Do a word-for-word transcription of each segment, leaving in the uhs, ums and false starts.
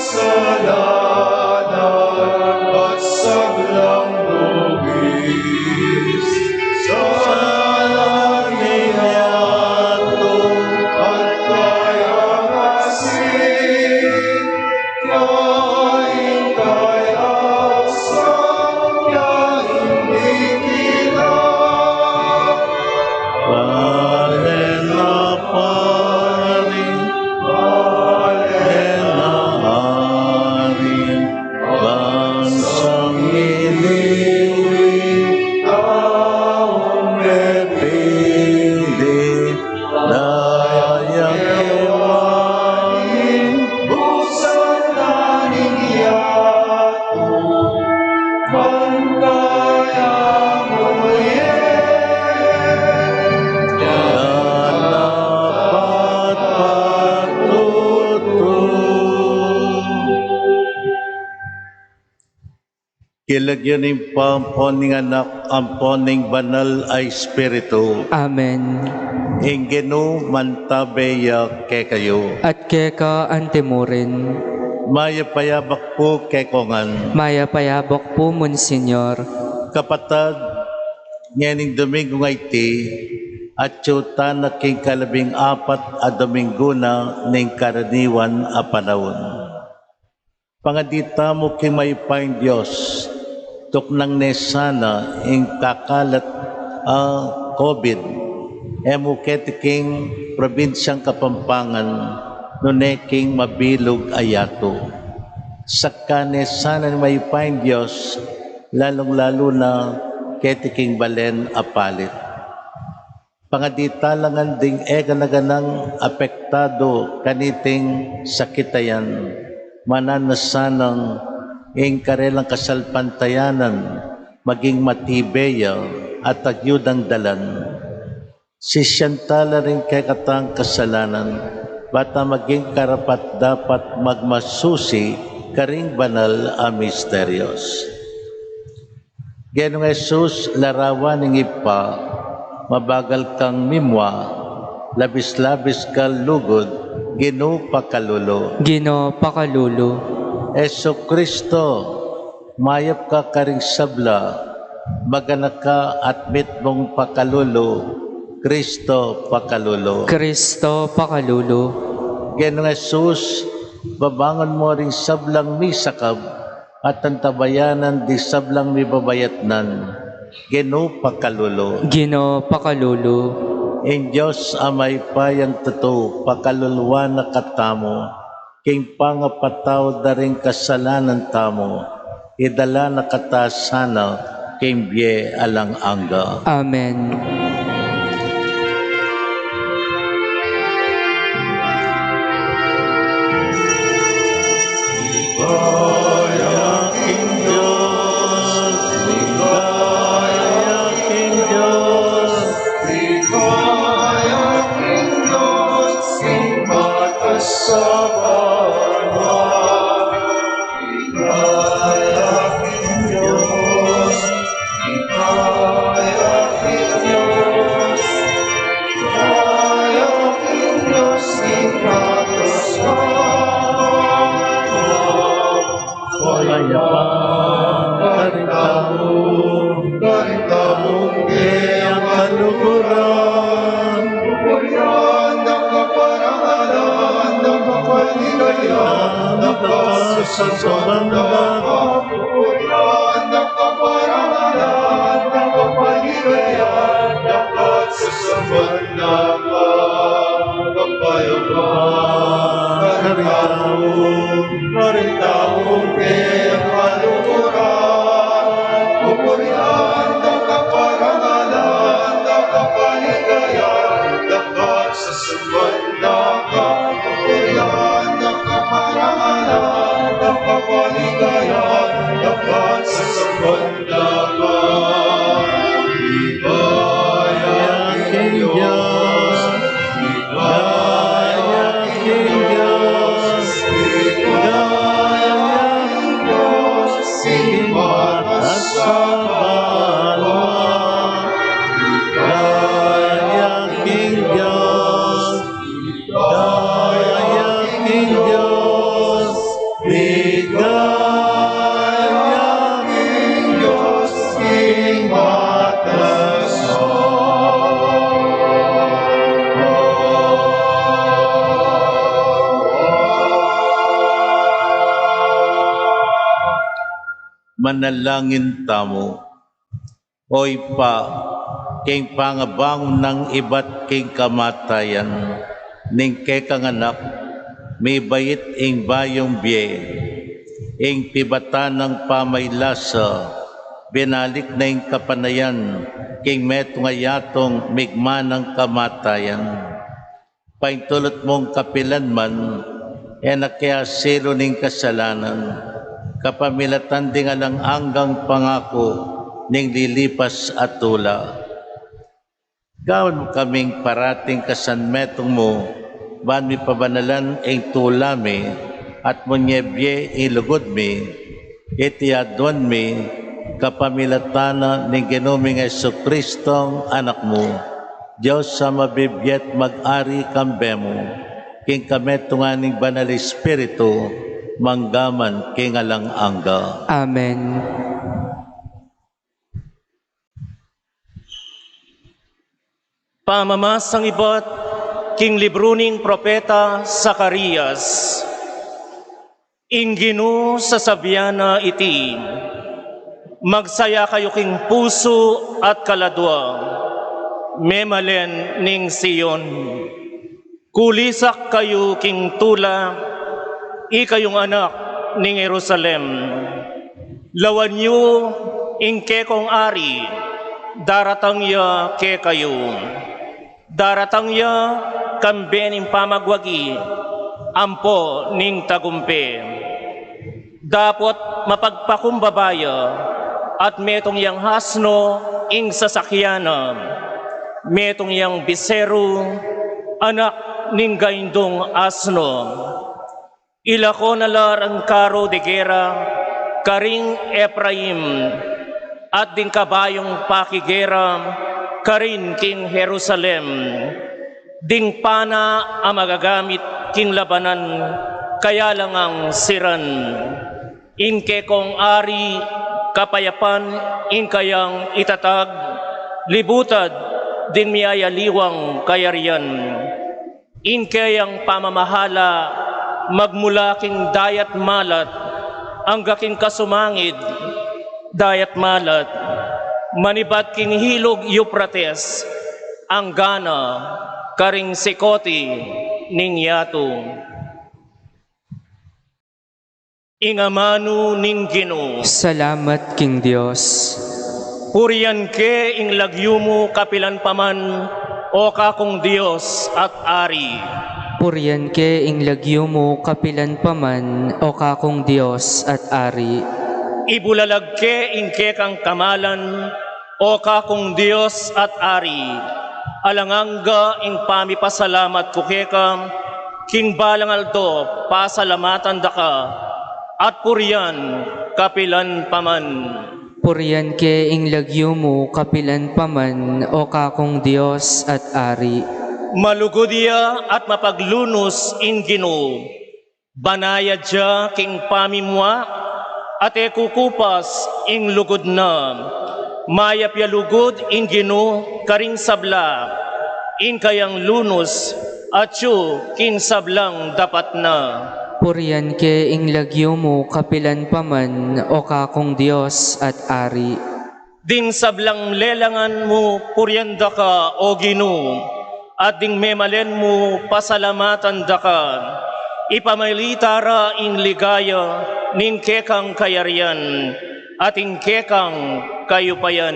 Kasalanan at sablang lubis, sa langit yatu at kaya kasi, kaya ingkay asa, kaya ingkila. Pale na parin, pale na arin, bansang iliwit, taung mepili, daya kewanin, busan na ning yatu, mangkaya mu ye, dana patpatutu. King lagyu ning Ibpa, ampon ning Anak, ampon ning Banal a Espiritu. Amen. Ing Ginu mantabe ya kekayu. At keka antimurin. Mayap a yabak pu kekongan. Mayap a yabak pu, Monsignor. Kapatad, ngening Domingo nga iti, atyu tana king kalabing apat a Domingo na ning karaniwan a panaun. Pangadi tamu king mayupayang Dios, tuknang ne sana ing kakalat a COVID, e mu keti king probinsyang Kapampangan, nune king mabilug a yatu. Sakkan ne sana ning mayupayang Dios, lalung-lalu na keti king balen a palit. Pangadi tala ngan ding e gana-ganang apektadu kaniting sakit a yan, mananu na sanang ing karelang kasalpantayanan maging matibe ya at agyudang dalan. Sisian tala ring kekatang kasalanan, bata maging karapat-dapat magmasusi karing banal a misterios. Ginu Jesus, larawan ning Ibpa, mabagal kang mimua, labis-labis kang lugud, Ginu pakalulu. Ginu pakalulu. Jesucristo, mayap ka karing sabla, maganaka at mitmung pakalulu, Cristo pakalulu. Cristo pakalulu. Ginu Jesus, babangun mu ring sablang misakab, at antabayanan ding sablang mibabayatnan, Ginu pakalulu. Ginu pakalulu. Ing Dios a mayupayang tutu, pakaluluan na katamu, king pangapatawad da ring kasalanan tamu, idala na kata sana king bie alang angga. Amen. Ligaya king Dios, ligaya king Dios, ligaya king Dios, king matas a banua. Ligaya king Dios, ligaya king Dios, ligaya king Dios, king matas a banua. Mayap a karing tau, karing taung e kaluguran. Pupurian da ka, parangalan da ka, paligayan da ka, sasamban da ka. Pupurian da ka, parangalan da ka, paligayan da ka, sasamban da ka. Kapayapaan karing tau, karing taung e kaluguran. Pupurian da ka, parangalan da ka, paligayan da ka, sasamban da ka. Pupurian da ka, parangalan da ka, paligayan da ka, sasamban da ka. Ligaya king Dios, ligaya king Dios, ligaya king Ganyang Dios king mataas. Manalangin tamu. O Ibpa, king pangabangun nang ibat king kamatayan ning kekang Anak, mibait ing bayung bie, ing pibatan nang pamaylasa, binalik na ing kapanayan king metung a yatung migman nang kamatayan. Paintulut mung kapilan man, e na ke asilu ning kasalanan, kapamilatan ding alang anggang pangaku ning lilipas a tula. Gawan mu kaming parating kasanmetung mu, ban mipabanalan ing tula mi, at munie bie ing lugud mi, iti aduan mi, kapamilatan na ning Ginu ming Jesucristong Anak mu, Dios a mabibie at mag-ari kambe mu, king kametungan ning Banal Espiritu, mangga man king alang angga. Amen. Pamamasang ibat king libru ning propeta Zacarias. Ing Ginu sasabian na iti, magsaya kayu king pusu at kaladua, memalen ning Sion. Kulisak kayu king tula, ikayung anak ning Jerusalem. Lawan yu ing kekong ari, daratang ya kekayu. Daratang ya kambe ning pamagwagi, ampo ning tagumpe. Dapot mapagpakumbaba ya, at metung yang asno ing sasakyan na, metung yang biseru, anak ning gaindung asno. Ilako na la rang karu de gera karing Efraim, at ding kabayung pakigera karin king Jerusalem. Ding pana a magagamit king labanan, kaya la ngang siran. Ing kekong ari, kapayapan ing kayang itatag, libutad ding miyayaliwang kayarian. Ing keyang pamamahala magmula king dayat malat angga king kasumangid dayat malat, manibat king ilug Eufrates, angga na karing sikoti ning yatu. Ing amanu ning Ginu. Salamat king Dios. Purian ke ing lagyu mu kapilan pa man, o kakung Dios at Ari. Purian ke ing lagyu mu kapilan pa man, o kakung Dios at Ari. Ibulalag ke ing kekang kamalan, o kakung Dios at Ari. Alang angga ing pamipasalamat ku keka, king balang aldo pasalamatan da ka, at purian kapilan pa man. Purian ke ing lagyu mu kapilan pa man, o kakung Dios at Ari. Malugud ya at mapaglunus ing Ginu. Banayad ya king pamimua, at e kukupas ing lugud na. Mayap ya lugud ing Ginu karing sabla, ing kayang lunus atyu king sablang dapat na. Purian ke ing lagyu mu kapilan pa man, o kakung Dios at Ari. Ding sablang lelangan mu purian da ka, o Ginu, at ding memalen mu pasalamatan da ka. Ipamalita ra ing ligaya ning kekang kayarian, at ing kekang kayupayan.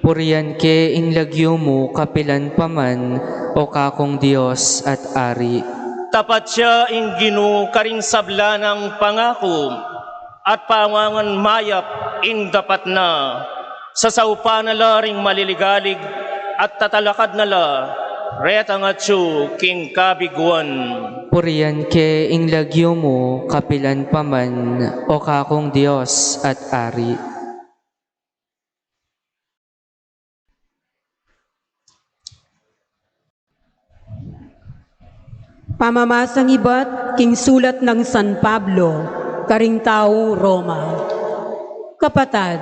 Purian ke ing lagyu mu kapilan pa man, o kakung Dios at Ari. Tapat ya ing Ginu karing sabla nang pangaku, at pawangan mayap ing dapat na. Sasaupan na la ring maliligalig, at tatalakad na la retang atyu king kabiguan. Purian ke ing lagyu mu kapilan pa man, o kakung Dios at Ari. Pamamasang ibat king sulat nang San Pablo. Karing tau Roma. Kapatad,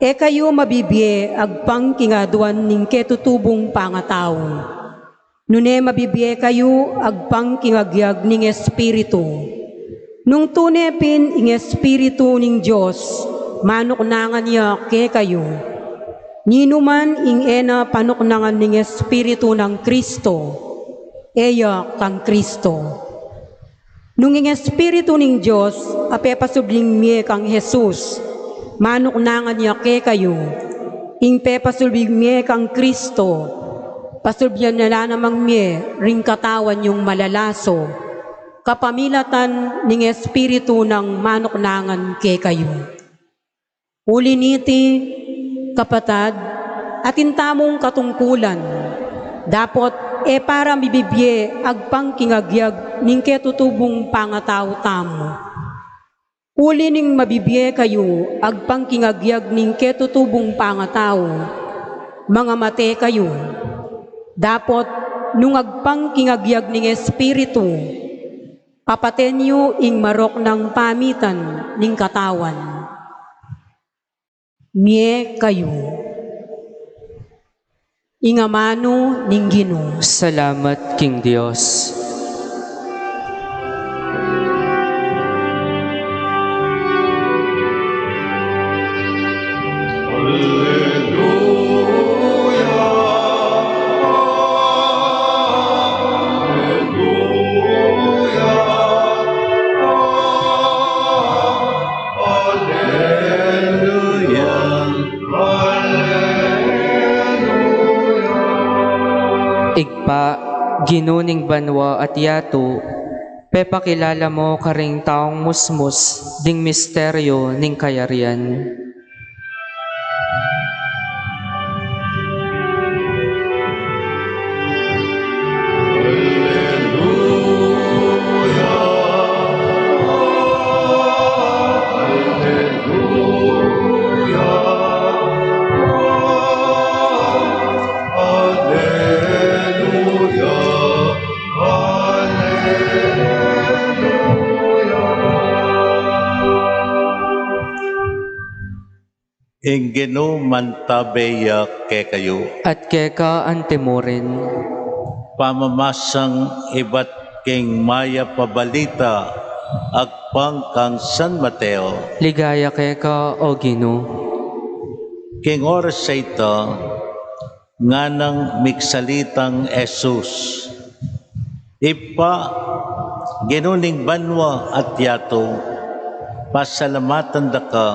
e kayu mabibie agpang king aduan ning ketutubung pangatau, nune mabibie kayu agpang king agyag ning Espiritu. Nung tune pin ing Espiritu ning Dios manuknangan ya kekayu. Ninuman ing e na panuknangan ning Espiritu nang Kristo, e ya kang Kristo. Nung ing Espiritu ning Dios a pepasubling mie kang Jesus manuknangan ya kekayu, ing pepasubling mie kang Kristo, pasublan na la namang mie ring katawan yung malalaso, kapamilatan ning Espiritu nang manuknangan kekayu. Uli niti, kapatad, atin tamung katungkulan, dapot e para mibibie agpang king agyag ning ketutubung pangatau tamu. Uli ning mabibie kayu agpang king agyag ning ketutubung pangatau, mangamate kayu. Dapot nung agpang king agyag ning Espiritu, papaten yu ing marok nang pamitan ning katawan. Mie kayu. Ing amanu ning Ginu. Salamat king Dios. Ibpa, Ginu ning banua at yatu, pepakilala mu karing taung musmus ding misteryu ning kayarian. Ing Ginu mantabe ya kekayu. At keka antimurin. Pamamasang ibat king Mayap a Balita agpang kang San Mateo. Ligaya keka, O Ginu. King oras a ita, nganang migsalitang Jesus, Ibpa, Ginu ning banua at yatu, pasalamatan da ka,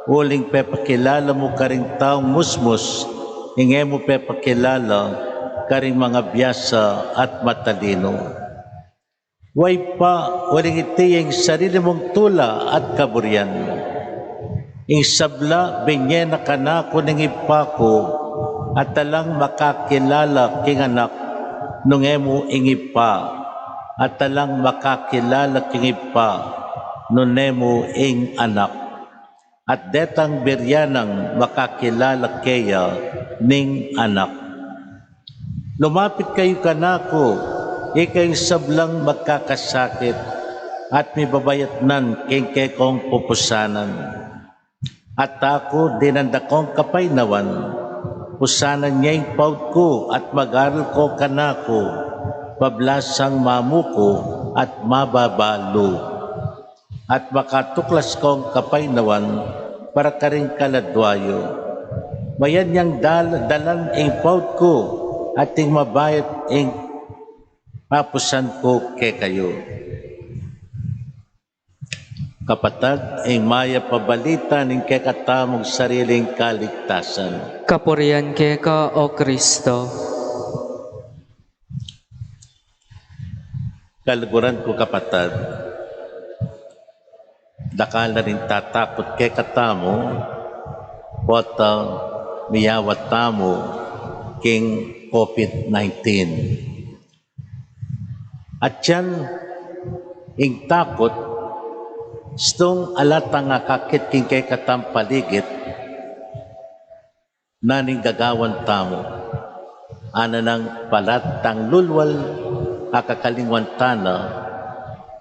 uling pepakilala mu karing taung musmus ing e mu pepakilala karing mangabiasa at matalinu. Wa, Ibpa, uling iti ya ing sarili mung tula at kaburian. Ing sabla binie na kanaku ning Ibpa ku, at alang makakilala king Anak nung e mu ing Ibpa, at alang makakilala king Ibpa nung e mu ing Anak, at detang burian nang makakilala keya ning Anak. Lumapit kayu kanaku, ikayung sablang magkakasakit at mibabayatnan king kekong pupusanan. At aku, dinan da kong kapaynawan, pusanan ye ing paut ku at mag-aral ko kanaku, pablasang mamuku at mababa lub. At makatuklas kong kapaynawan para karing kaladua yu. Mayan yang dal-, dalan ing paut ku at ing mabayat ing papusan ku kekayu. Kapatad, ing Mayap a Balita ning kekatamung sariling kaligtasan. Kapurian keka, O Kristo. Kaluguran ku, kapatad, dakal na ring tatakut kekatamu, pota miyawat tamu king COVID nineteen. At yan, ing takut, stung ala tang akakit king kekatang paligid, na ning gagawan tamu. Ana nang palat tang lulwal, akakalingwan tana,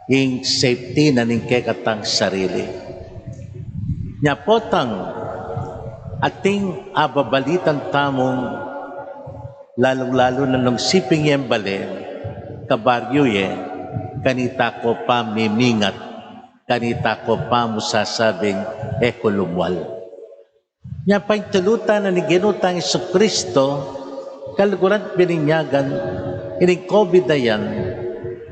ing safety na ning kekatang sarili. Nya potang ating ababalitan tamung lalung-lalu na nung siping yeng bale, kabaryu ye, kanita ko pa mimingat, kanita ko pa mu sasabing e ku lumwal. Nya paintulutan na ning Ginu tang Jesucristo, kaluguran bininyagan, ining COVID a yan,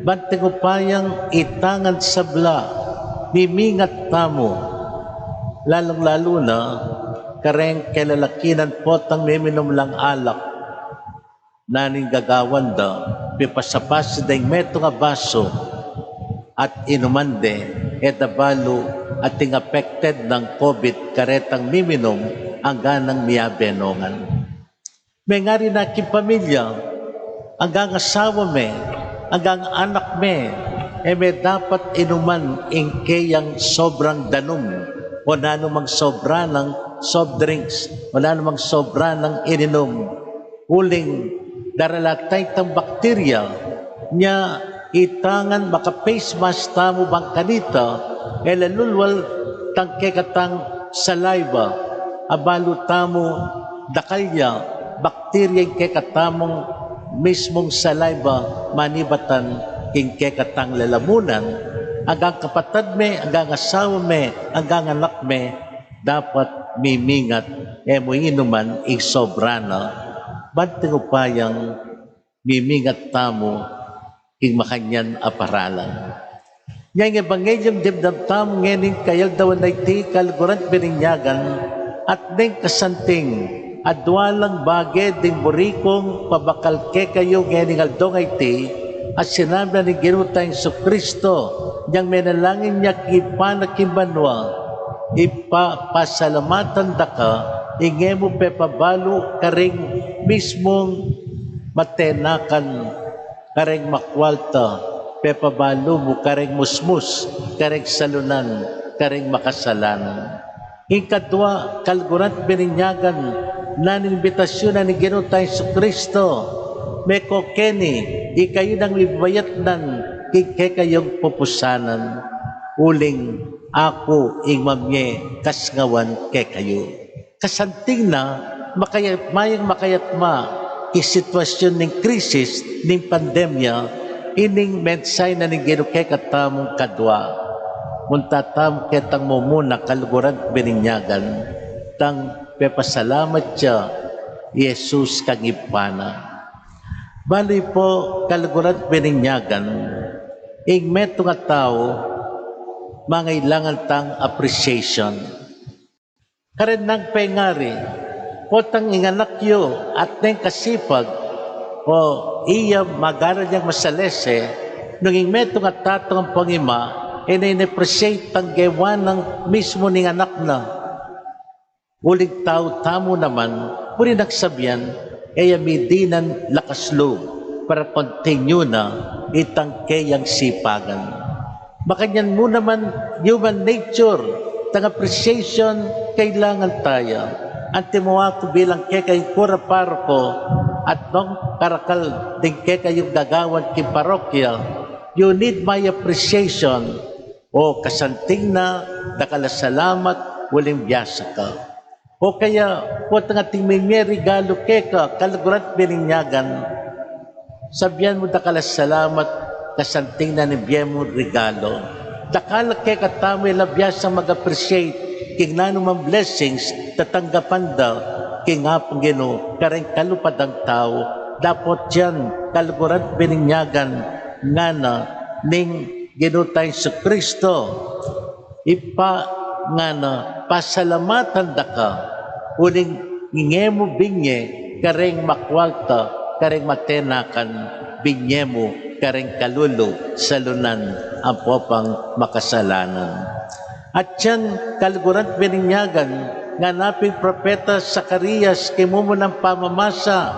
banting upayang itangan sabla, mimingat tamu, lalung-lalu na kareng kelalakinan potang miminum lang alak, na ning gagawan da, pipasapasa da ing metung a basu at inuman de, e da balu ating affected nang COVID karetang miminum angga nang miyabe nongan. Mengari na king pamilya, anggang asawa me, anggang anak me, e me dapat inuman ing keyang sobrang danum o nanumang sobra nang soft drinks o nanumang sobra nang ininum. Uling daralan da itang bakterya, nya itangan maka-face mask tamu bang kanita e lalulwal tang kekatang saliva, abalu tamu dakal ya bakterya ing kekatamung mismung saliva manibatan king kekatang lalamunan, anggang kapatad me, anggang asawa me, anggang anak me, dapat mimingat, e mu inuman ing sobra na, banting upayang mimingat tamu king makanyan a paralan. Nya ing ebanghelyu dimdam tamu ngening kayaldawan a iti, kaluguran bininyagan, at deng kasanting, adua lang bage ding buri kung pabakal kekayu ngening aldo a iti, at sinabi na ning Ginu tang Jesucristo, inyang menalangin ya king Ibpa na king banua, Ibpa, pasalamatan da ka, ing e mu pepabalu karing mismung matenakan, kareng makualta, pepabalu mu kareng musmus, kareng salunan, kareng makasalanan. Ing kadua, kaluguran bininyagan, nanu ing imbitasyun na ning Ginu tang Jesucristo, meko keni, ikayu nang mibayatnan king kekayung pupusanan, uling aku ing mamie kasngawan kekayu. Kasanting na, makayatma yang makayatma ing sitwasyun ning krisis ning pandemya, ining mensahe na ning Ginu kekatamung kadua. Munta tamu ketang mumuna, kaluguran bininyagan, tang pepasalamat ya i Jesus kang Ibpa na. Balu pu, kaluguran bininyagan, ing metung a tau, mangailangan tang appreciation. Karen nang pengari, potang ing anak yu at neng kasipag, o iya magaral yang masalese, nung ing metung a tatu ampong ima, e na in-appreciate tang gewa nang mismu ning anak na. Uling tau tamu naman, buri nang sabian, e ya midinan lakas lub para continue na itang keyang sipagan. Makanyan mu naman, human nature, tang appreciation, kailangan taya. Antimo aku bilang kekayung kura paroko, at nung karakal ding kekayung gagawan king parokya, you need my appreciation. O kasanting na, dakal a salamat, uling biasa ka. O kaya, potang ating mimie regalu keka, kaluguran bininyagan, sabian mu dakal a salamat, kasanting na ning bie mung regalu. Dakal a kekatamu e la biasang mag-appreciate king nanumang blessings tatanggapan da king Apung Ginu kareng kalupa dang tau. Dapot yan, kaluguran bininyagan, ngana ning Ginu tang Jesucristo, Ibpa, ngana, pasalamatan da ka, uling ing e mu binye kareng makualta, kareng matenakan, binye mu kareng kalulu, salunan, ampo pang makasalanan. At yan, kaluguran bininyagan, ngana ping propeta Zacarias king mumunang pamamasa,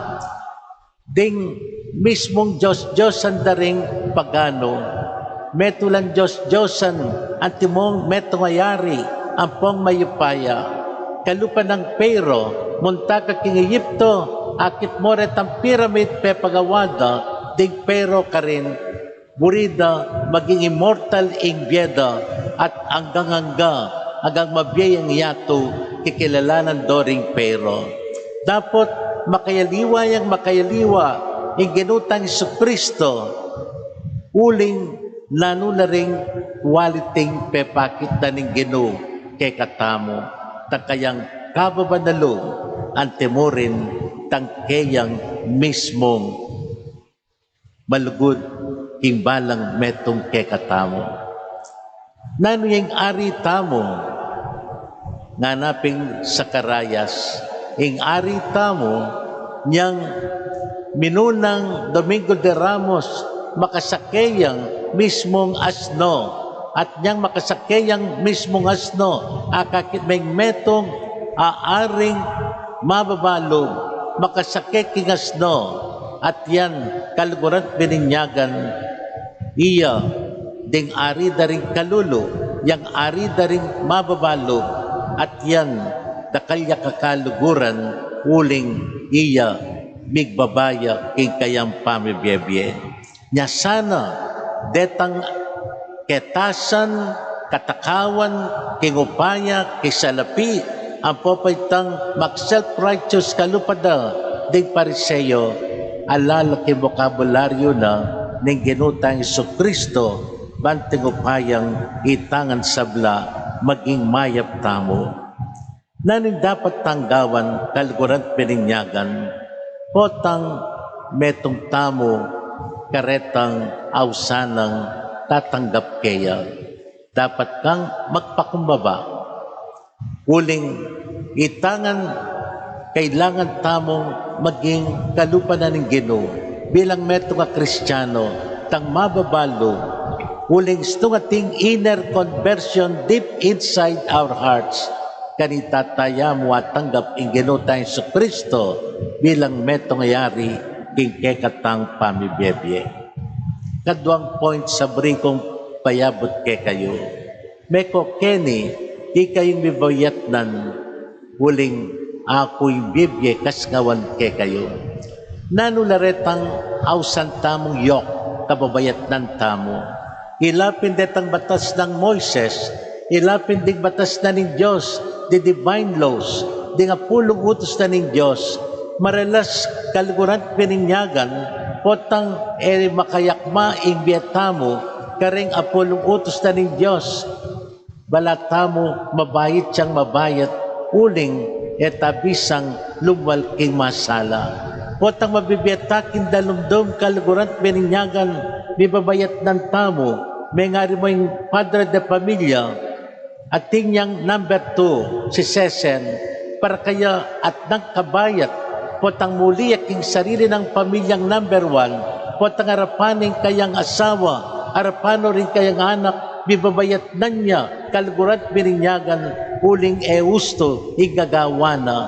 ding mismung dios-diosan da ring pagano, metulang dios-diosan, antimong metung a yari ampong mayupaya. Kalupa nang Pharaoh, munta ka king Egipto, akit mo retang pyramid pepagawa da, ding Pharaoh karin, Buri da maging immortal ing bie da at anggang-angga, anggang mabie yang yatu, kikilalanan do ring pero. Dapot makayaliwa yang makayaliwa ing Ginu tang Jesucristo, uling nanu na ring quality ing pepakit da ning Ginu kekatamu, tang kayang kababa na lub antimurin tang keyang mismung malugud king balang metung kekatamu. Nanu yang ari tamu? Ngana pin Zacarias, ing ari tamu nyang minunang Domingo de Ramos, makasake yang mismung asno, at nyang makasake yang mismung asno, akakit meng metung a aring mababa lub, makasake king asno, at yan kaluguran at bininyagan, iya ding ari da ring kalulu, yang ari da ring mababa lub, at yan dakal ya kakaluguran, uling iya migbabaya king kayang pamibie-bie. Nya sana detang ketasan, katakawan, king upaya, king salapi, ampo pa itang mag-self-righteous kalupa da ding Pariseo, ala la king bokabularyo na ning Ginu tang Jesucristo, ban king upayang itang sabla maging mayap tamu. Nanu ing dapat tang gawan, kaluguran at bininyagan, potang metung tamu karetang ausan nang tatanggap keya? Dapat kang magpakumbaba. Uling itang kailangan tamung maging kalupa na ning Ginu bilang metung a Kristiano, tang mababa lub, uling istung ating inner conversion deep inside our hearts, kanita tamu atanggap ing Ginu tang Jesucristo bilang metung a ari king kekatang pamibie-bie. Kaduang point a buri kung payabut kekayu, meko keni, ikayu ing mibabayatnan, uling aku ing bibie kasngawan kekayu. Nanu la retang ausan tamung yoke, kababayatnan tamu? Ila pin detang batas nang Moises, ila pin ding batas na ning Dios, the divine laws, ding apulung utus na ning Dios. Maralas, kaluguran at bininyagan, potang e makayakma ing bie tamu kareng apulung utus na ning Dios, bala tamu mabayat yang mabayat, uling e ta bisang lumwal king masala. Potang mabibie ta king dalumdum, kaluguran at bininyagan, mibabayatnan tamu, mengari mo ing padre de familia, atin yang number two, si Sesen, para kaya at nang kabayat, potang muli ya king sarili nang pamilyang number one, potang arapan ing kayang asawa, arapan no ring kayang anak, mibabayatnan ya, kaluguran at bininyagan, uling e ustu ing gagawa na.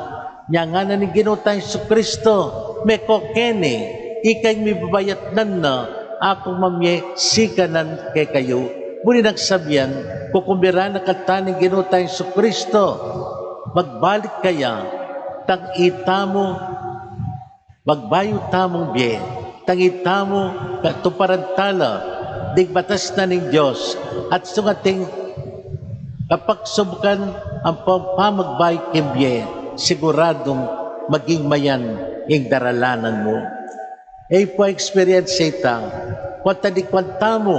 Nya ngana ning Ginu tang Jesucristo, meko keni, ika ing mibabayatnan na, akung mamie sikanan kekayu. Buri nang sabian, kukumbira na kata ning Ginu tang Jesucristo, magbalik kaya, tang itamu, magbayu tamung bie, tang itamu, katuparan tala ding batas na ning Dios, at istung ating kapagsubukan ampong pamagbayu king bie, siguradung maging mayan ing daralanan mu. E pu, experience ita, potang dikwan tamu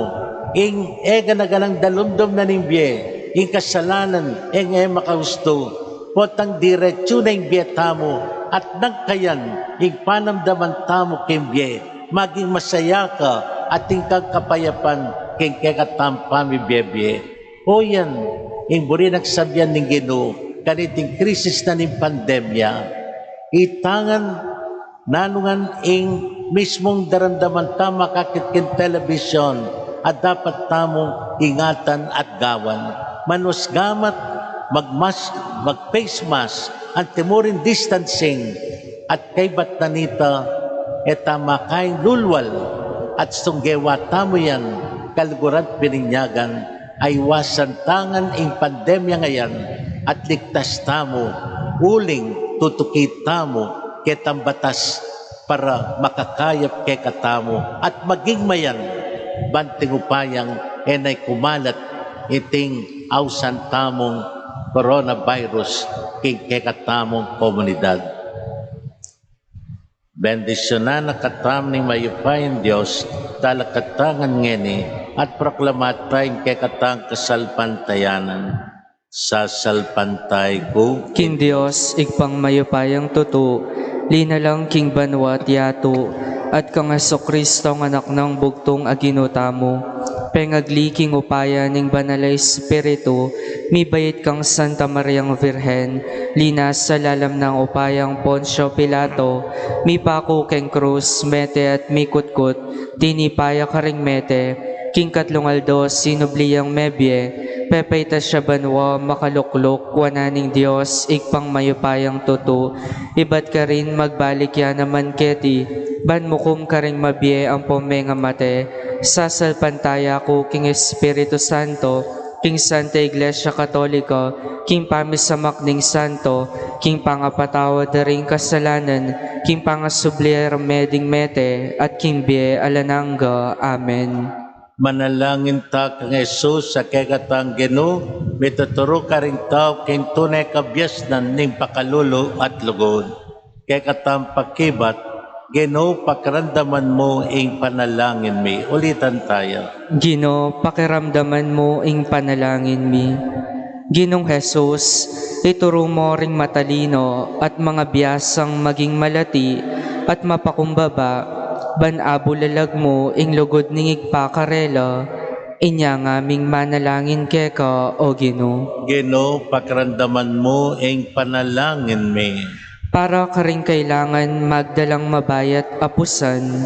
ing e gana-ganang dalumdum na ning bie, ing kasalanan, ing e makaustu, potang diretsu na ing bie tamu, at nang kayan ing panamdaman tamu king bie, maging masaya ka, atin kang kapayapan king kekatang pamibie-bie. O yan ing buri nang sabian ning Ginu kaniting krisis na ning pandemya. Itang nanu ngan ing mismung daramdaman tamu akakit king telebisyon a dapat tamung ingatan at gawan. Manus gamat, magmas-, mag-face mask, antimurin distancing, at kaybat na nita, e ta makaing lulwal, at istung gewa tamu yan, kaluguran at bininyagan, aiwasan ta ngan ing pandemya ngayan, at ligtas tamu, uling tutuki tamu ketang batas para makakayap kekatamu at maging mayan. ban king upayang e na kumalat iting ausan tamung coronavirus king kekatamung komunidad. Bendisyunan na katamu ning mayupayang Dios, talakad ta ngan ngeni, at proklama ta ing kekatang kasalpantayanan. Sasalpantay ku king Dios, Ibpang mayupayang tutu, linalang king banua at yatu, at kang Jesucristo, Anak nang bugtung a Ginu tamu, pengagli king upaya ning Banal a Espiritu, mibait kang Santa Mariang Virgen, linas sa lalam nang upayang Poncio Pilato, mipaku king krus, mete at mikutkut, tinipa ya karing mete, king katlung aldo sinubli yang mebie, pepaitas ya banua, makalukluk wanan ning Dios, Ibpang mayupayang tutu, ibat karin magbalik ya naman keti, ban mukum karing mabie ampong mengamate, sasalpantaya ku king Espiritu Santo, king Santa Iglesia Katolika, king pamisamak ning santo, king pangapatawad da ring kasalanan, king pangasubli remeding mete, at king bie alang angga. Amen. Manalangin ta kang Jesus a kekatang Ginu, mituturu karing tau king tune kabiasnan ning pakalulu at lugud. Kekatang pakibat, Ginu, pakiramdaman mu ing panalangin mi. Ulitan taya. Ginu, pakiramdaman mu ing panalangin mi. Ginung Jesus, ituru mo ring matalino at mangabiasang maging malati at mapakumbaba, ban abulalag mu ing lugud ning Ibpa karela, inya ngaming manalangin keka, O Ginu. Ginu, pakiramdaman mu ing panalangin mi. Para karing kailangan magdalang mabayat a pusan,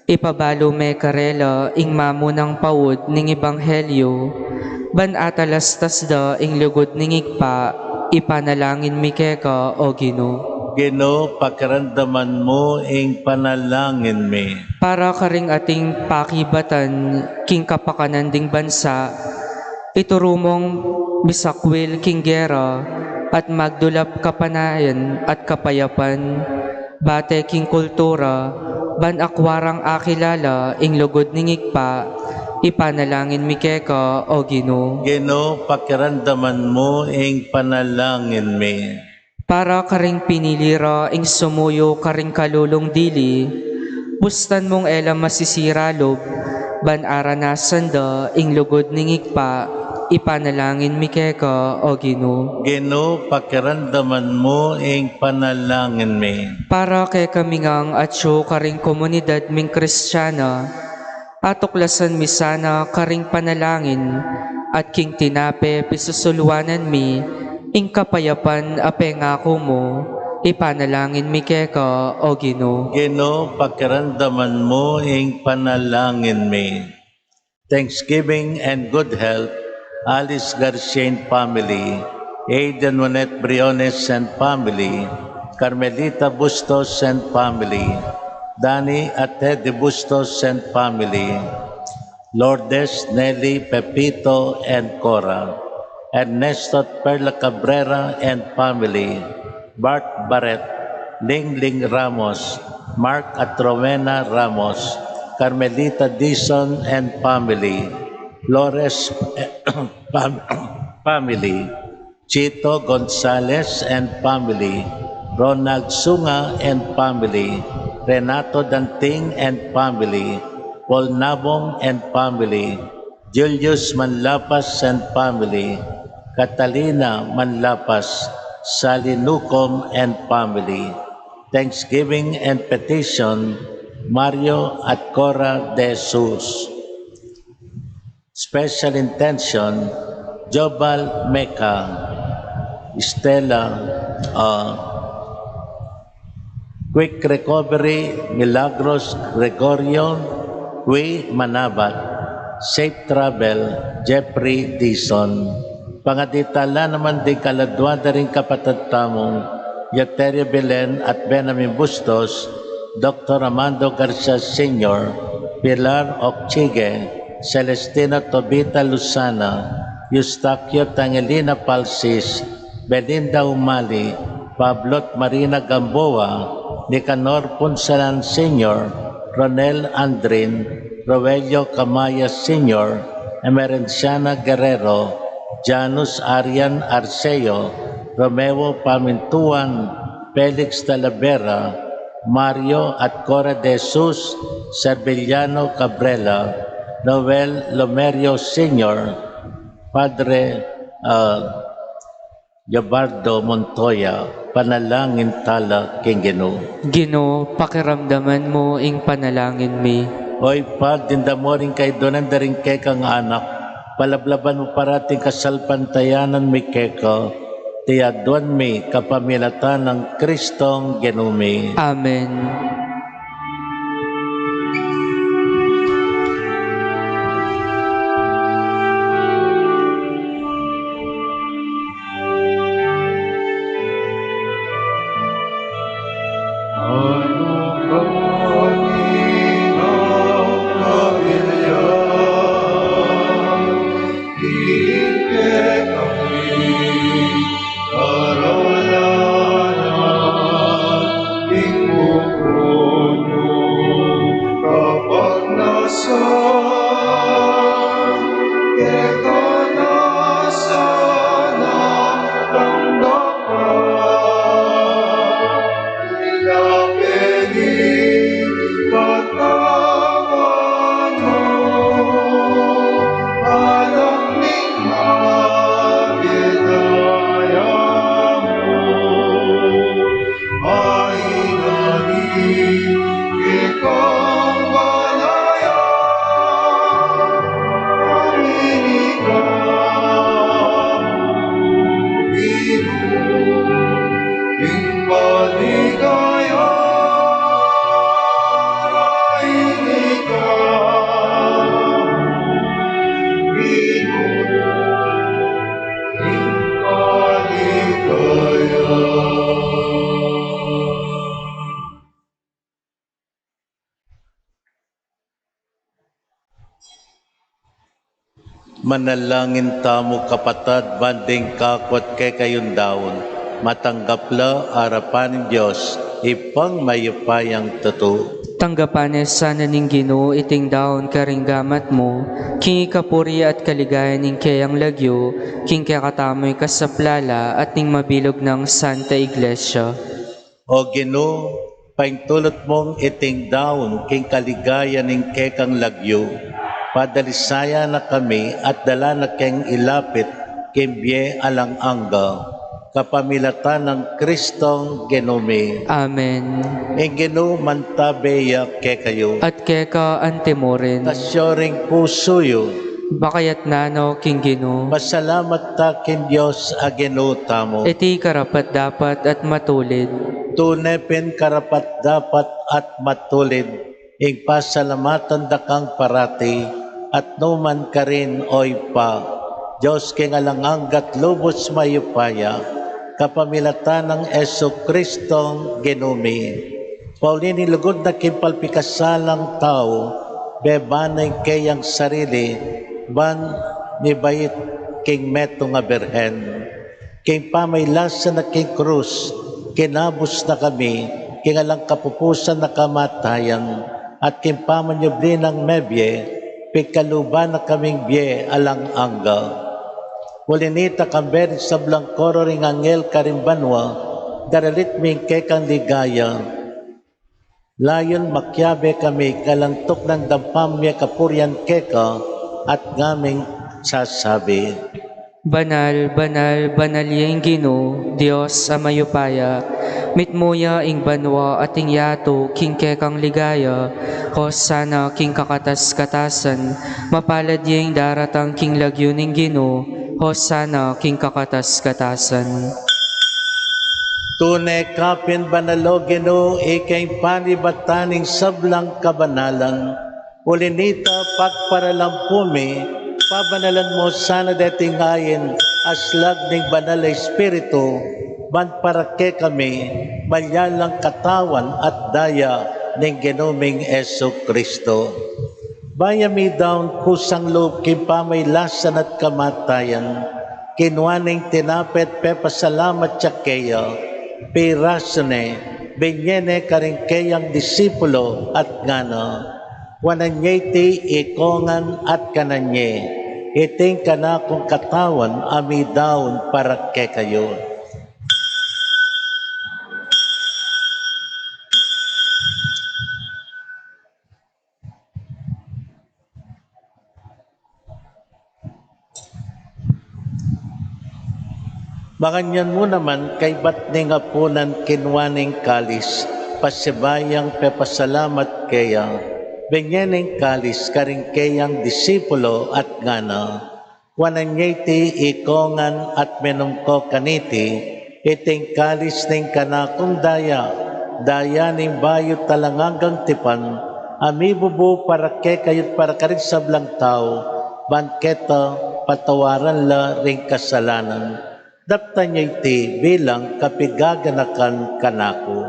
ipabalu me karela ing mamunang paud ning ebanghelyo, ban atalastas da ing lugud ning Ibpa, ipanalangin mi keka, O Ginu. Ginu, pakiramdaman mu ing panalangin mi. Para karing ating pakibatan king kapakanan ding bansa, ituru mong misakwil king gera at magdulap kapanayan at kapayapan, bate king kultura, ban akwa rang akilala ing lugud ning Ibpa, ipanalangin mi keka, O Ginu. Ginu, pakiramdaman mu ing panalangin mi. Para karing pinili ra ing sumuyu karing kalulung dili, bustan mung e la masisira lub, ban aranasan da ing lugud ning Ibpa, ipanalangin mi keka, O Ginu. Ginu, pakiramdaman mu ing panalangin mi. Para kekami ngang atyu karing komunidad ming Kristiana, atuklasan mi sana karing panalangin, at king tinape pisusuluanan mi ing kapayapan a pengaku mu, ipanalangin mi keka, O Ginu. Ginu, pakiramdaman mu ing panalangin mi. Thanksgiving and good health, Alice Garcia and family, Aiden Monet Briones and family, Carmelita Bustos and family, Danny at Teddy Bustos and family, Lourdes, Nelly, Pepito, and Cora, Ernesto at Perla Cabrera and family, Bart Barret, Lingling Ramos, Mark at Rowena Ramos, Carmelita Dizon and family, Flores fam-, family, Chito Gonzalez and family, Ronald Sunga and family, Renato Danting and family, Paul Nabong and family, Julius Manlapas and family, Catalina Manlapas, Sally Nucom and family. Thanksgiving and petition, Mario at Cora De Jesus. Special intention, Jobal Meca, Stella, uh, quick recovery, Milagros Gregorio, Qui Manabat, safe travel, Jeffrey Dizon. Pangaditala naman ding kaladua da ring kapatad tamung Eleuterio Belen at Benjamin Bustos, Doktor Armando Garcia Senior, Pilar Okchige, Celestina Tobita Luzana, Eustaquio Tangelina Palsis, Belinda Umali, Pablo at Marina Gamboa, Nicanor Punsalan Senior, Ronel Andrin, Roelio Camaya Senior, Emerenciana Guerrero, Janus Arian Arceo, Romeo Pamintuan, Felix Talavera, Mario at Cora de Jesus, Serviliano Cabrera, Noel Lomerio Senior, Padre, ah, Leobardo Montoya, panalangin tala king Ginu. Ginu, pakiramdaman mu ing panalangin mi. O Ibpa, dimdam mu ring kaidunan da ring kekang anak, palablaban mu parati ing kasalpantayanan mi keka, iti aduan mi kapamilatan nang Kristong Ginu mi. Amen. Manalangin tamu, kapatad, ban ding kakut kekayung daun, matanggap la arapan ning Dios, Ibpang mayupayang tutu. Tanggapan ne sana ning Ginu iting daun karing gamat mu, king ikapuri at kaligayan ning keyang lagyu, king kekatamui kasaplalan at ning mabilug nang Santa Iglesia. O Ginu, paintulut mung iting daun king kaligayan ning kekang lagyu, padalisayan na kami at dala na keng ilapit king bie alang angga, kapamilatan nang Kristong Ginu mi. Amen. Ing Ginu mantabe ya kekayu. At keka antimurin. Itas yu ring pusu yu. Bakayat na no king Ginu. Pasalamat ta king Dios a Ginu tamu. Iti karapat-dapat at matulid. Tune pin karapat-dapat at matulid ing pasalamatan da kang parati at nukarin man, O Ibpa, Dios king alang angga at lubus mayupaya, kapamilatan nang Jesucristong Ginu mi. Pauli ning lugud na king palpikasalang tau, bebana ing keyang sarili, ban mibait king metung a birhen. King pamailasa na king krus, kinabus na kami king alang kapupusan a kamatayan, at king pamanyubli nang mebie, pigkaluban na kaming bie alang angga. Uli nita, kambe ring sablang koro ring anghel karing banua, daralit mi ing kekang ligaya. Layun makiabe kami king alang tuknang dampa mie kapurian keka at ngaming sasabi: Banal, banal, banal ya ing Ginu, Dios a mayupaya. Mitmu ya ing banua at ing yatu king kekang ligaya. Hosana king kakatas-katasan. Mapalad ya ing daratang king lagyu ning Ginu. Hosana king kakatas-katasan. Tune ka pin banal, O Ginu, ika ing panibatan ning sablang kabanalan. Uli nita, pagparalan pu mi, pabanalan mu sana deting ain a slag ning Banal a Espiritu, ban para kekami malyalang katawan at daya ning Ginu ming Jesucristo. Bayu ya midaun kusang lub king pamailasan at kamatayan, kinua ne ing tinape at pepasalamat ya keya, pirasu ne, binie ne karing keyang disipulo at ngana: Wanan ye iti ikongan at kanan ye, iti ing kanakung katawan a midaun para kekayu. Makanyan mu naman kaybat ning apunan kinua ne ing kalis, pasibayu yang pepasalamat keya, binye ne ing kalis karing keyang disipulo at ngana: Wanan ye iti ikongan at minum ko kaniti, iti ing kalis ning kanakung daya, daya ning bayu at alang anggang tipan, a mibubu para kekayu at para karing sablang tau, ban keta patawaran la ring kasalanan. Daptan ye iti bilang kapigaganakan kanaku.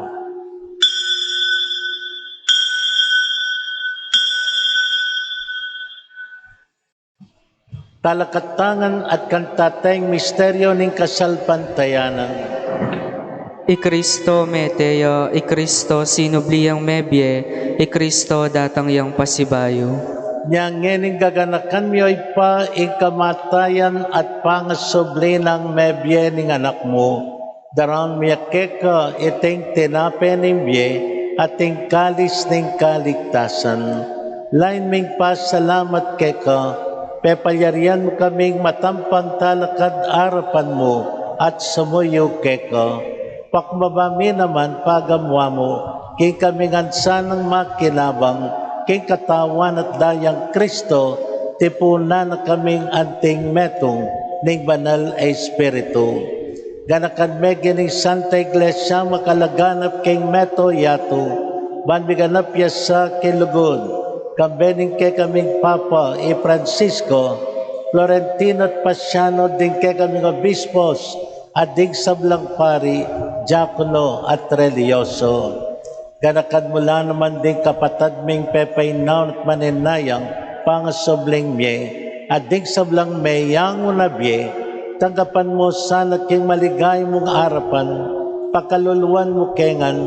Talakad ta ngan at kantan ta ing misteryu ning kasalpantayanan. I Kristo mete ya, i Kristo sinubli yang mebie, i Kristo datang yang pasibayu. Nya ngening gaganakan mi, O Ibpa, ing kamatayan at pangasubli nang mebie ning Anak mu, daraun mi ya keka iting tinape ning bie at ing kalis ning kaligtasan. Lain ming pasalamat keka, pepalyarian mu kaming matampang talakad arapan mu at sumuyu keka. Pakbaba mi naman pagamuan mu, king kami ngan sanang makinabang king katawan at dayang Kristo, tipunan na kaming anting metung ning Banal a Espiritu. Ganakan me king Santa Iglesia makalaganap king meto yatu, ban miganap ya sa king lugud, kambe ning kekaming Papa i Francisco, Florentino at Pasiano, ding kekaming obispos, at ding sablang pari, diakono at relihiyoso. Ganakan mu la naman ding kapatad ming pepainaun at manenayang pangasubling mie, at ding sablang meyangu na bie, tanggapan mu sana king maligaya mung arapan, pakaluluan mu ke ngan,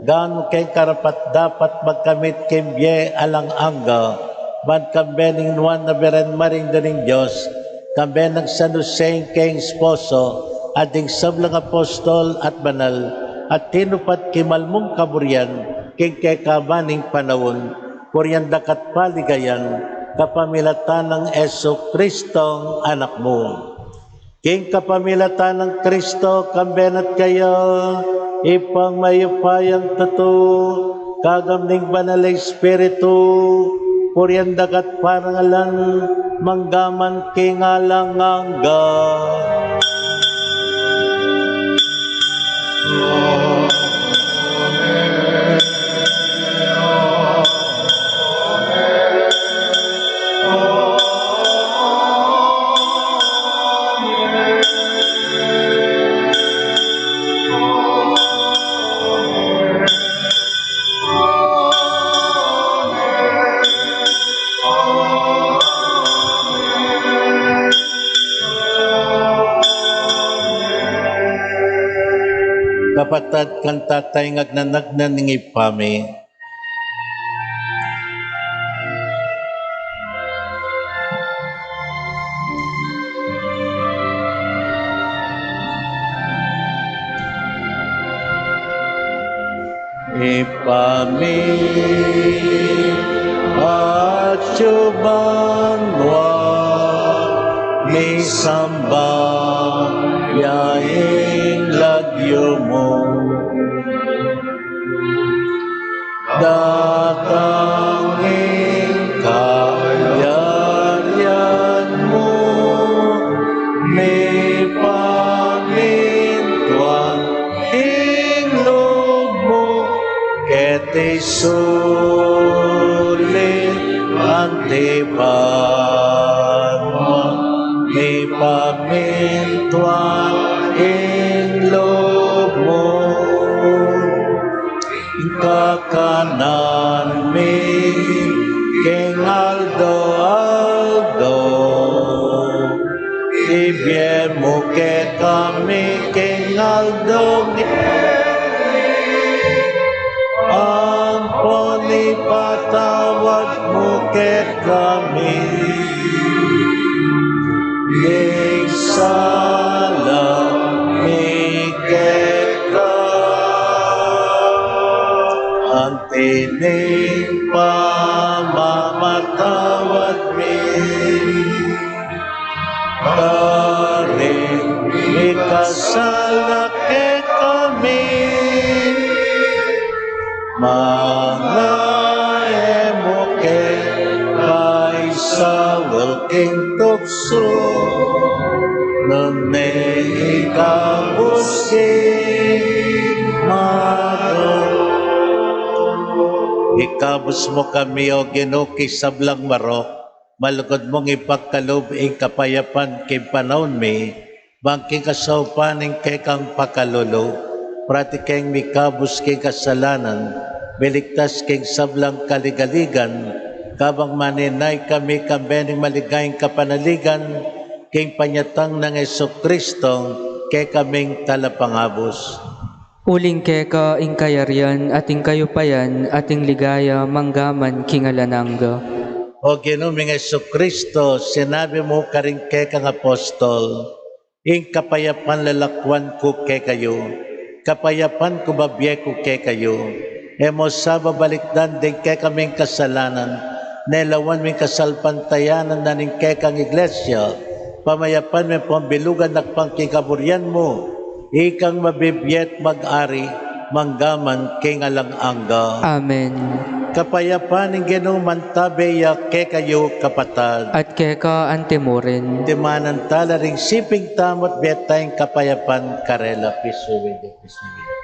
gawan mu keng karapat-dapat magkamit king bie alang angga, ban kambe ning Nuan a Birhen Maria Indu ning Dios, kambe nang San Jose ing keyang esposo, at ding sablang apostol at banal, a tinupad king mal mung kaburian king kekaban ning panaun, purian daka at paligayan kapamilatan nang Jesucristong Anak mu. King kapamilatan nang Kristo, kambe na at keya, Ibpang mayupayang tutu, kayabe ning Banal a Espiritu, purian daka at parangalan, mangga man king alang angga. Kapatad, kantan taya ing Agnanagnan ning Ibpa mi. Ibpa mi, atsu ka banua, misamban ya ing lagyu mu. Datang ing kayarian mu, mipamintuan ing lub mu, keti sulip anti banua, mipamintuan ing lub mu. Ing kakanan mi king aldo-aldo, ibie mu kekami king aldo ngeni, ampon Patawad mu kekami ing sala mi keka, anti ning pamamatawad mi karing mikasala kekami. Manga e mu ke paisaul king tuksu, nune ikabus king marok. Ikabus mu kami, O Ginu, king sablang marok, malugud mung ipagkalub ing kapayapan king panaun mi, bang king kasaupan ning kekang pakalulu, parati keng mikabus king kasalanan, miligtas king sablang kaligaligan, kabang manenaya kami kambe ning maligayang kapanaligan, king panyatang nang Jesucristo, kekaming Talapangabus. Uling keka ing kayarian, at ing kayupayan, at ing ligaya, mangga man king alang angga. O Ginu ming Jesucristo, sinabi mu karing kekang apostol, ing kapayapan lalakuan ku kekayu, kapayapan ku bibie ku kekayu. E mu sa babalikdan ding kekaming kasalanan, nune lawan mu ing kasalpantayanan na ning kekang Iglesia, pamayapan me ampong bilugan agpang king kaburian mu, ikang mabibie at mag-ari, mangga man king alang angga. Amen. Kapayapan ning Ginu mantabe ya kekayu, kapatad. At keka anti murin. Timanan tala ring siping tamu at bie taya ing kapayapan karela. Pisuwi, pisuwi, pisuwi.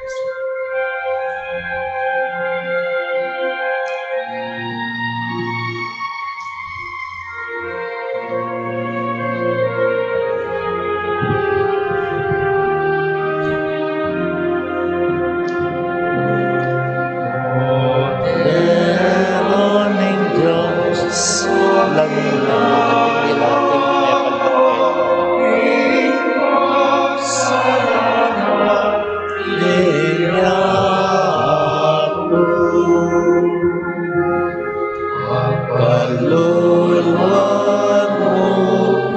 Pakaluluan mu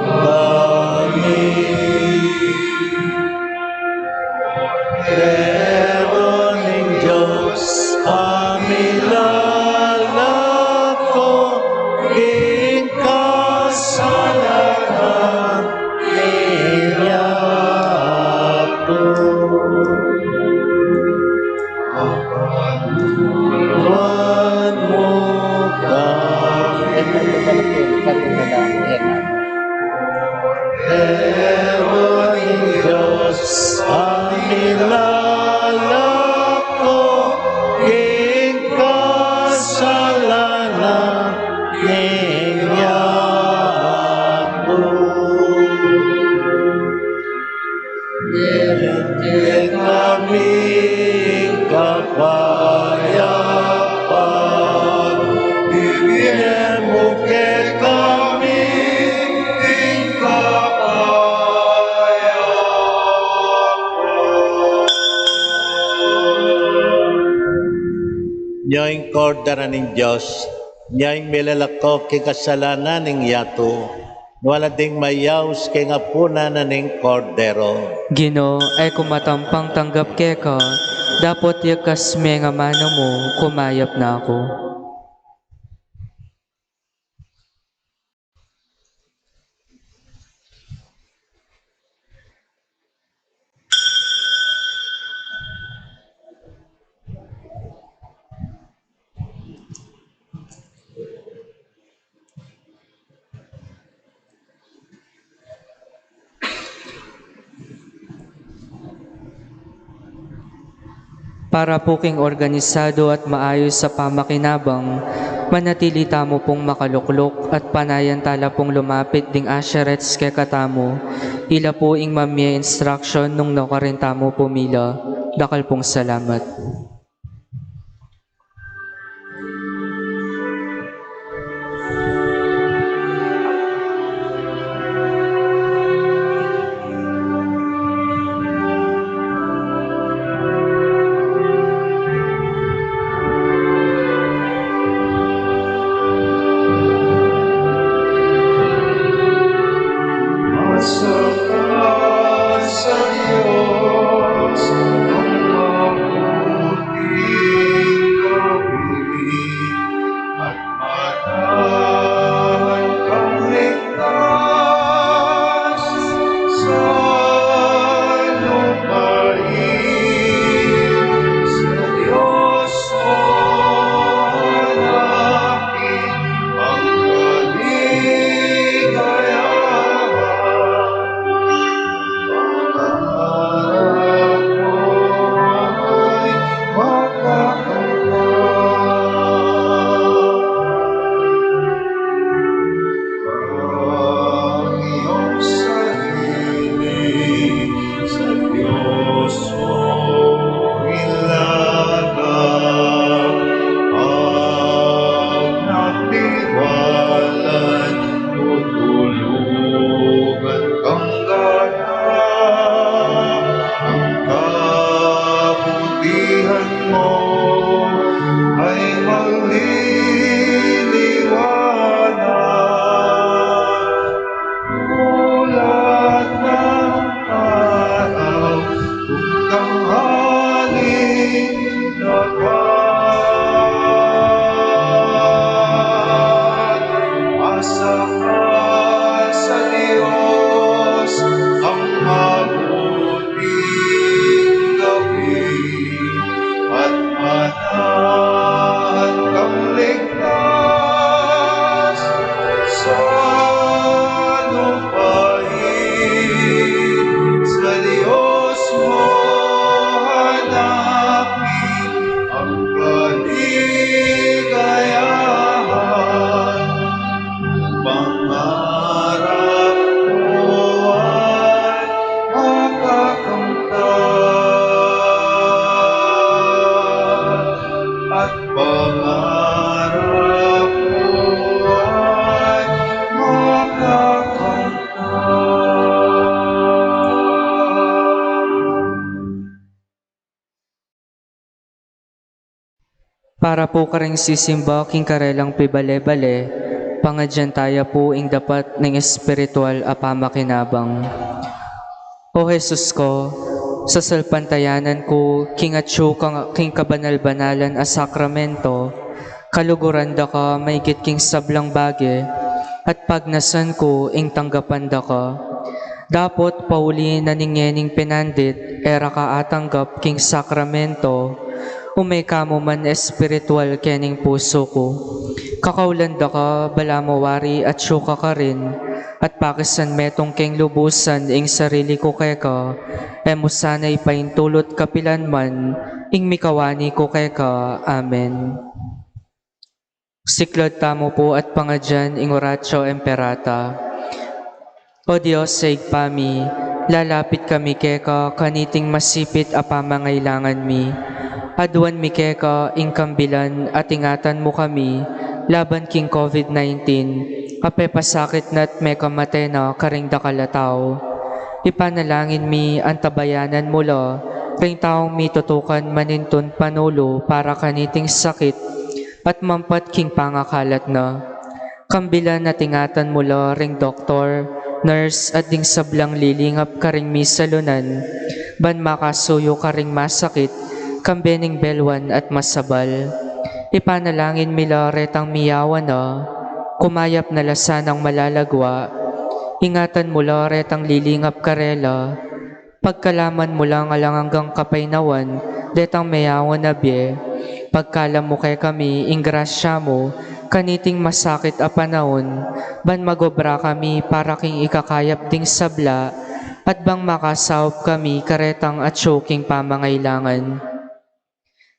kami. Kordero ning Dios, a milalako king kasalanan ning yatu. Pakaluluan mu kami. Kordero ning Dios, a milalako king kasalanan ning yatu. Bie mu kekami ing kapayapan. Bie mu kekami ing kapayapan. Nya ing Kordero ning Dios, nya ing milalako king kasalanan ning yatu. Nuan la ding mayaus king apunan na ning Kordero. Ginu, e ku matampang tanggap keka, dapot yakas me ing amanu mu, kumayap na ku. Para pu king organisado at maayus a pamakinabang, manatili tamu pung makalukluk at panayan tala pung lumapit ding usherettes kekatamu. Ila pu ing mamie instruction nung nukarin tamu pumila. Dakal pung salamat. Para pu karing sisimba king karelang pibale-bale, pangadyan taya pu ing dapat ning espiritual a pamakinabang. O Jesus ko, sasalpantayanan ku king atsu ka king kabanal-banalan a sakramento, kaluguran da ka maigit king sablang bage, at pagnasan ku ing tanggapan da ka. Dapot pauli na ning ngening pinandit, e ra ka atanggap king sakramento, ume ka mu man espiritual kening pusu ku. Kakaulan da ka, balamu wari atsu ka karin, at pakisan metung keng lubusan ing sarili ku keka, e mu sana ipaintulut kapilan man ing mikawani ku keka. Amen. Siklaud tamu pu at pangadyan ing Oratio Imperata. O Dios a Ibpa mi, lalapit kami keka kaniting masipit a pamangailangan mi. Aduan mi keka ing kambilan at ingatan mu kami laban king COVID nineteen, a pepasakit na't mekamate na karing dakal a tau. Ipanalangin mi antabayanan mu la ring taung mitutukan manintun panulu para kaniting sakit, at mampat king pangakalat na. Kambilan at ingatan mu la ring doktor, nurse, at ding sablang lilingap karing misalunan, ban makasuyu karing masakit, kambe ning belwan at masabal. Ipanalangin mi la retang miyawa na, kumayap na la sanang malalagwa. Ingatan mu la retang lilingap karela, pagkalaman mu lang alang anggang kapaynawan detang meyawan a bie. Pagkalam mu kekami ing grasya mu kaniting masakit a panaun, ban magobra kami para king ikakayap ding sabla, at bang makasaup kami karetang atsu king pamangailangan.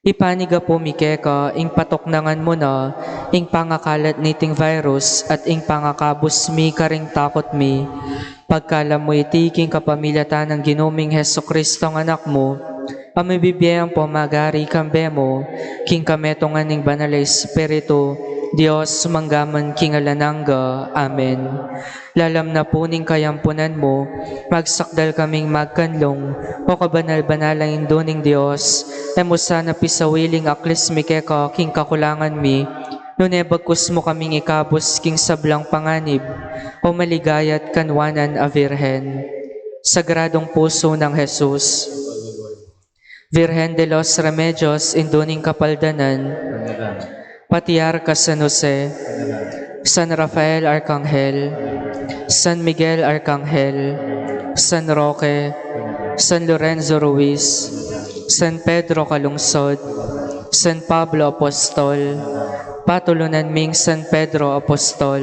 Ipanyawad mi keka ing patuknangan mu na ing pangakalat niting virus at ing pangakabus mi karing takut mi. Pagkalam mu iti king kapamilatan nang Ginu ming Jesucristo a Anak mu, a mabibie ampong magari kambe mu, king kametungan ning Banal a Espiritu, Dios, mangga man king alang angga. Amen. Lalam na pu ning kayampunan mu, magsakdal kaming magkanlung, o kabanal-banalang Indu ning Dios, e mu sana pisawiling aklis mi keka king kakulangan mi, nune bagkus mu kaming ikabus king sablang panganib, o maligaya't kanwanan a Virgen. Sagradong Pusu nang Jesus. Virgen de los Remedios, Indu ning Kapaldanan, Patriarka San Jose, San Rafael Arkanghel, San Miguel Arkanghel, San Roque, San Lorenzo Ruiz, San Pedro Calungsod, San Pablo Apostol, patulunan ming San Pedro Apostol.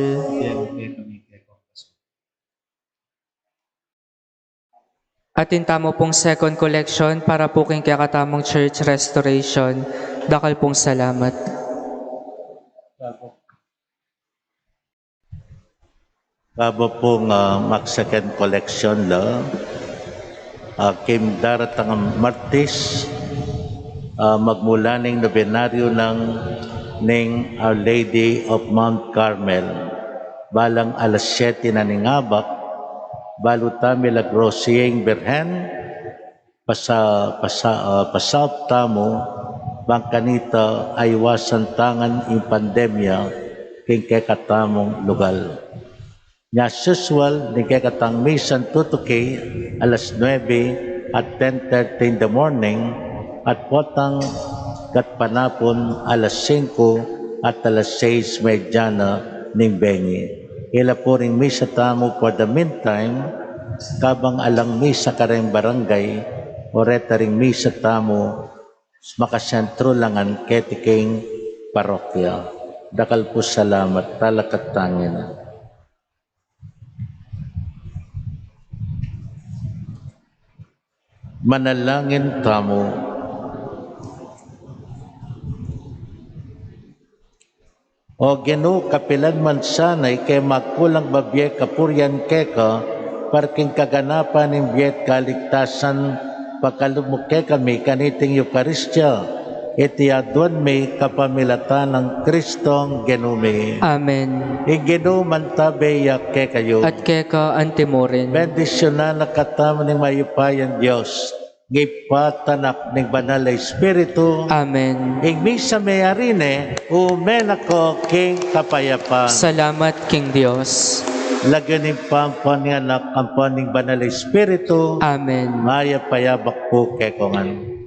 Atin tamu pung second collection para pu king kekatamung church restoration. Dakal pung salamat. Kaba pung, ah, mag-second collection la, ah, king daratang a Martes, ah, magmula ning nobenaryo nang ning Our Lady of Mount Carmel. Balang alas siyete na ning abak, balu ta milagrosyeng Birhen, pasa-, pasa-, ah, pasaup tamu, bang kanita aiwasan ta ngan ing pandemya king kekatamung lugal. Nya as usual, ning kekatang misang tutuki alas nuebe at ten thirty in the morning, at potang gatpanapun alas singko at alas sais medya na ning bengi. Ila pu ring misa tamu for the meantime, kabang alang misa kareng barangay, o reta ring misa tamu, makasentro la ngan keti king parokya. Dakal pu salamat, talakad ta ngeni. Manalangin tamu. O Ginu, kapilan man sana ike magkulang babie kapurian keka, para king kaganapan ning bie't kaligtasan, pakalub mu kekami kaniting Eukaristia, iti aduan mi kapamilatan nang Kristong Ginu mi. Amen. Ing Ginu mantabe ya kekayu. At keka antimurin. Bendisyunan na katamu ning mayupayang Dios, Ning Ibpa, Anak, ning Banal a Espiritu. Amen. Ing misa meyari ne, ume na ko king kapayapan. Salamat king Dios. Lagyu ning Ibpa, ampo ning Anak, ampo ning Banal a Espiritu. Amen. Mayap a yabak pu kekongan.